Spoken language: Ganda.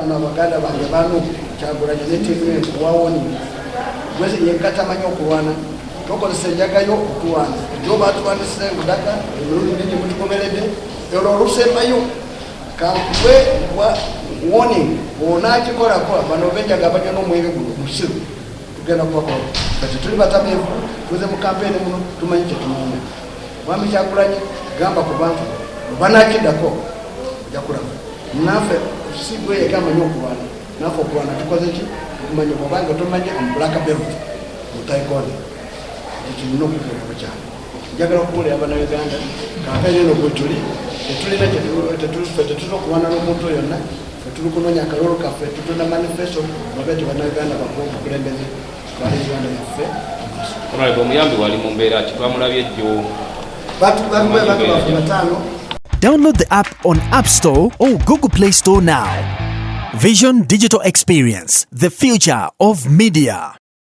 Bano abaganda bange bano, Kyagulanyi ne ttiimu ye, nkuwa warning. Gwe yekka tamanyi okulwana, tokozesa enjagayo okulwana. Jo batulwanisisa ebudaga emirundi mingi, mutugoberedde. Olwo olusembayo kankuwe warning, bw'onaakikolako, bano benjaga banywa n'omwenge guno musiru, tugenda kubakola. Kati tuli batamiivu, tuze mu kampeyini muno, tumanyi kyetunoonya. Mwami Kyagulanyi, gamba ku bantu banakiddako, ojja kulaba. Naffe si gwe yekka amanyi okulwana, naffe okulwana tukoze ki? Tukumanyi. Bwobanga tomanyi, am black belt mu taekwondo. Ekyo nina okubuulira bakyala. Njagala okubuulira Bannayuganda, kampeyini eno bwetuli tetulina, ffe tetulina okulwana n'omuntu yonna. Ffe tuli kunoonya akalulu kaffe, tutunda manifesto babe ti Bannayuganda bakuwa obukulembeze, twale Uganda yaffe maaso. Honorable, omuyambi wali mu mbeera ki? Twamulabye jjo. Bantu baffe bataano. Download the app on App Store or Google Play Store now. Vision Digital Experience, the future of media.